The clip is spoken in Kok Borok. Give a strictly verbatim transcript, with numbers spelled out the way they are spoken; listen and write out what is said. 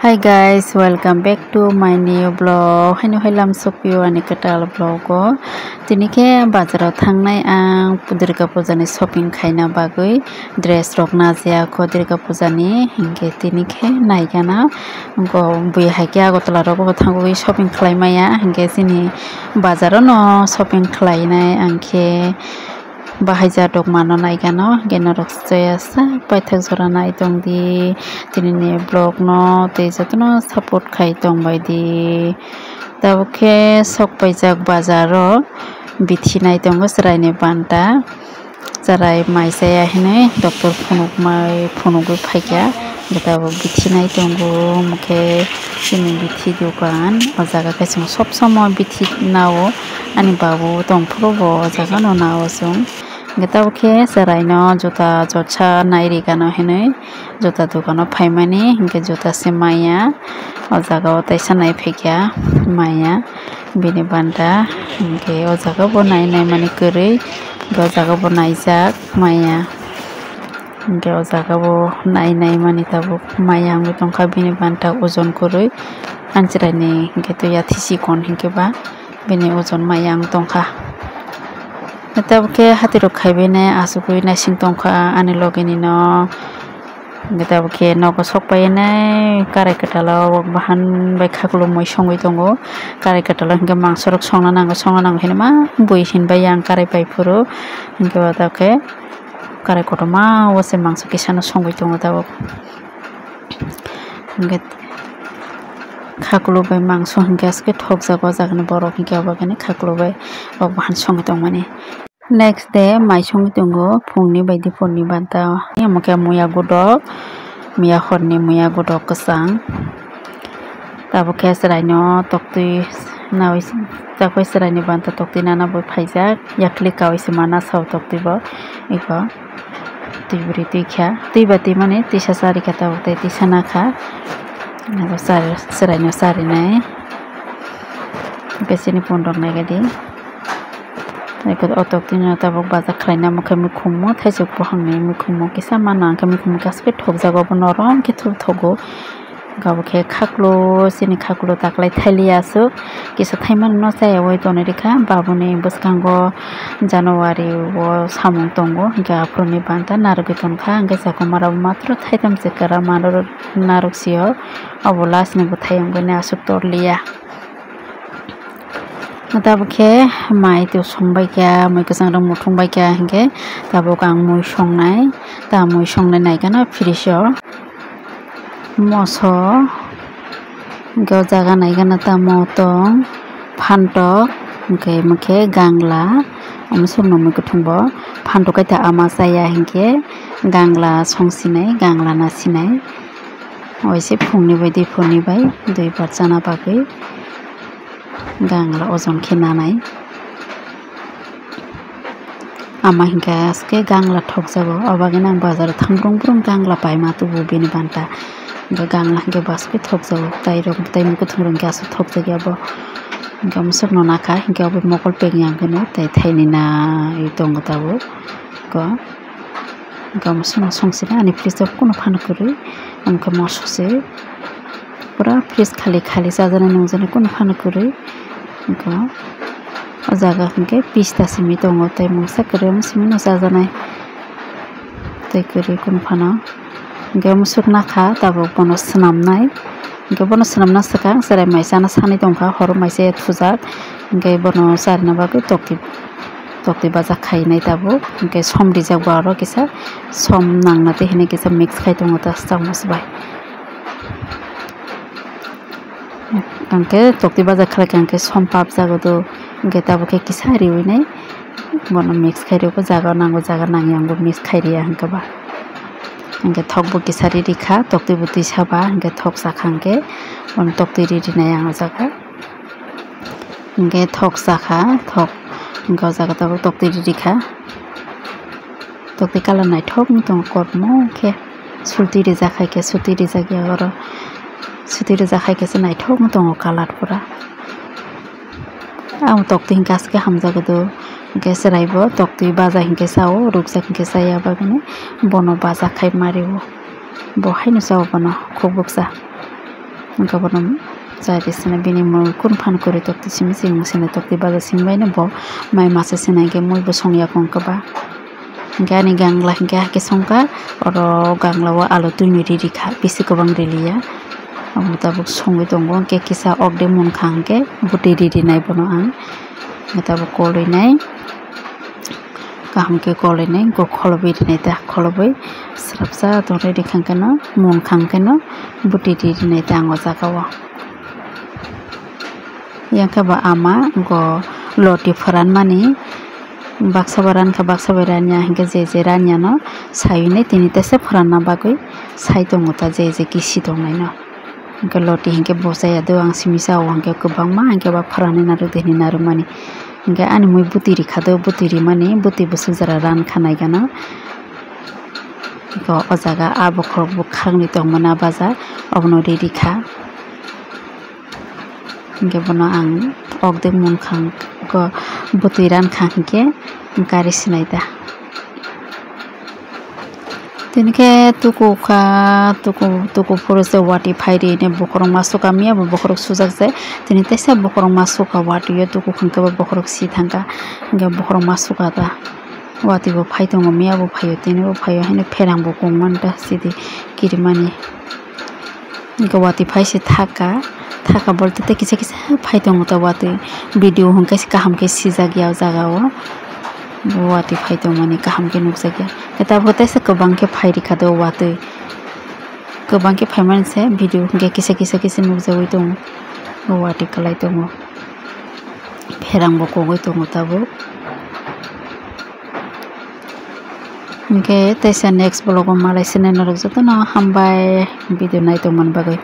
Hi guys, welcome back to my new vlog. Haino hai lam sokpio ani kwtal vlog o. Tini khe bazaro thangnai ang Durga Puja ni shopping khaina bagwi, dress rok najia kho Durga Puja ni, hinkhe tini khe naigana. Go bui hai khe Agartala rogo bo thangwi shopping khlai maya, hinkhe chini bazaro no shopping khlainai ang khe. Bahai ja dok mano naigano, hinkhe norok chaya sak paithak jora nai tongdi. Tini ni vlog no tei jotono support khai tongbaidi. Tabuk khe sok paijak bazaro bithi nai tongo chwraini banta. Chwrai mai chaya hinwi doctor phunukmai phunugwi phaikha. Hinkhe tabuk bithi nai tongo, hinkhe chini bithi dogan. O jaga khe chwng sob somoi bithi nao. Ani babu tongphuru bo o jaga no nao chwng. Hinkhe tabuk khe chwraino juta jotsa nai rigano hinwi juta dogano phaimani, hinkhe juta se maya. O jaga o teisa nai phaikha maya bini banta, hinkhe o jaga bo nai naimani kwrwi, hinkhe o jaga bo naijak maya. Hinkhe o jaga bo nai naimani tabuk maya wngwi tongkha bini banta ojon kwrwi. Ani chwraini hinkhe to yathi chikon hinkhe ba bini ojon maya wng tongkha. Tabuk khe hatirok khaibainai achugwi naising tongkha ani loginino. Hinkhe tabuk khe nogo sokpaiyanai karai kwtalo bahan bai khaklumwi songwi tongo. Karai kwtalo hinkhe mangsorok songna nango, songna nango hinwi ma bui hinbai yang karai pai phuru. Hinkhe o tabuk khe karai kotorma o se mangso kisano songwi tongo tabuk. Hinkhe khakluk bai mangso hinkhe aswk thokjago o jagani borok, hinkhe obo khe khakluk bai rok bahan songwi tongmani. Next day mai songwi tongo phungni bai diphurni banta. Omo khe muya godok, muya horni muya godok kwchang. Tabuk khe chwraino toktwi naui, tabuk khe chwraini banta toktwi nana bo phaijak, yakli kaui se mana sao toktwi bo eko. Twi bwrwi twi kha, twi ba twi mani twisa chari kha tabuk tei twisa na kha. Abo chari, chwraino charinai. Hwnkhe chini phone rok naikha di. Eko o toktwi no tabuk baja khlaina omo khe mikhumo, thaisuk buphangni mikhumo kisa mano, hwnkhe mikhumo kisa khe thokjago, bo norom khe thok thogo. Abo khe khaklo, chini khaklo taklai thailia aswk kisa thaimani no chayawui tonwi rikha. Babuni bwskango January o samung tongo, hinkhe aphuruni banta narwgwi tongkha, hinkhe chakhumaro matro thaitham se kwra manwi narwk sio, obo last ni bwthai wngwi aswk torliya. Tabuk khe mai twi songbaikha, mui kwchang rok muthungbaikha, hinkhe tabuk ang mui songnai, ta mui songnai naikhe no fridge o. Moso, hinkhe o jaga naikhe no tamo tong, phantok, hinkhe, hinkhe gangla, omo songno mui kwthwng bo phantok khe ta ama chaya hinkhe gangla songsinai, gangla nasinai, oise phungni bai, diphurni bai, duibar chana bagwi gangla ojon khe nanai. Ama hinkhe aswk khe gangla thokjago, o bagwi nang bazaro thang brung brung gangla paima tubu bini banta. Hinkhe gangla hinkhe baswk khe thokjago, tai rok tai mwkhwtwng rok hinkhe aswk thokjagya bo. Hinkhe omo swkno nakha, hinkhe obo mokol pek yang kheno tai thaini nai tongo tabuk. Ko. Hinkhe omo songno songsina ani fridge o kunu phano kwrwi, omo khe moso se pura fridge khali khali chajaknai nungjaknai kunu phano kwrwi. Hinkhe o jaga hinkhe pista simi tongo tei mungsa kwrwi omo simi no chajaknai tei kwrwi kunu phano. Hinkhe omo swk nakha tabuk bono swnamnai. Hinkhe bono swnamna swkang chwrai mai chana sanwi tongkha, horo mai chaya thujak. Hinkhe bono charwna bagwi toktwi, toktwi baja khainai tabuk. Hinkhe som rijak bo aro kisa som nangna tei hinwi kisa mix khai tongo ta chamoch bai. Hinkhe toktwi baja khlaikha hinkhe som papjago do. Hinkhe tabuk khe kisa riwi nai. Bono mix khai rwkhe jaga nango, jaga nangya wngbo mix khai rwya hinkhe ba. Hinkhe thokbo kisa ri rikha, toktwi bo twisa ba, hinkhe thok chakha hinkhe bono toktwi ri rinai ang o jaga. Hinkhe thok chakha, thok hinkhe o jaga tabuk toktwi ri rikha. Toktwi colour naithok wng tongo kormo khe, sutwi rijak hai khe, sutwi rijak ya oro, sutwi rijak hai khe se naithok wng tongo colour pura. Ang toktwi hinkhe aswk khe hamjakgo do, hinkhe chwraibo toktwi baja hinkhe chao, rukjak hinkhe chaya bagwino bono baja khai mario, bo haino chao bono khuk bwkcha. Hwnkhe bono chai bisina bini mui kun phan kwrwi tokti simi se mung sina tokti baja simi bai no bo mai masa sina hwnkhe mui bo songya kong khe ba. Hwnkhe ani gangla hwnkhe hakhe songkha, oro gangla o alu twini riri kha, bisi kwbang riliya. Omo tabuk songwi tongo, hwnkhe kisa okde munkha hwnkhe bwtwi riri nai bono ang. Hwnkhe tabuk kolwi nai. Kaham khe kolwi nai, hwnkhe kholobwi rinai ta, kholobwi srapsa tongwi rikha hwnkhe no, munkha hwnkhe no bwtwi ri rinai ta ang o jaga o. Yang khe bo ama go loti phwranmani baksa bai rankha, baksa bai ranya hwnkhe je je ranya no saywi nai tini tesa phwranna bagwi sai tongo ta je je kisi tongnai no. Hwnkhe loti hwnkhe bo chaya do ang simi sa o hwnkhe kwbangma hwnkhe ba phwranwi narwk de hinwi narwkmani. Hwnkhe ani mui bwtwi rikha do, bwtwi rimani bwtwi bwswk jora rankha naikha no. Hwnkhe o jaga a bokhorok bwkhakni tongmani a baja obono ri rikha. Hwnkhe bono ang okdek munkha hwnkhe bwtwi rankha hwnkhe gari sinai da. Tini khe tuku kha, tuku, tuku phuru se watwi phai ri hwnwi bokhorok ma suka miya bo bokhorok sujak jai. Tini teisa bokhorok ma suka watwi o tuku hwnkhe bo bokhorok si thangkha. Hwnkhe bokhorok ma suka ta watwi bo phai tongo, miya bo phaio, tini bo phaio, haino pherang bo kong manta sidi kirimani. Hwnkhe watwi phai se thaka, thaka bolte tei kisa kisa phai tongo ta watwi. Video hwnkhe se kaham khe sijak ya o jaga o. Bo watwi phai tongmani kaham khe nukjak ya. Hwnkhe tabuk teisa kwbang khe phai rikha do watwi. Kwbang khe phaimani se video hwnkhe kisa kisa khe se nukjagwi tongo. Bo watwi kwlai tongo. Pherang bo kogwi tongo tabuk. Hwnkhe teisa next vlog o malai sinai norok jotono hambai video nai tongmani bagwi.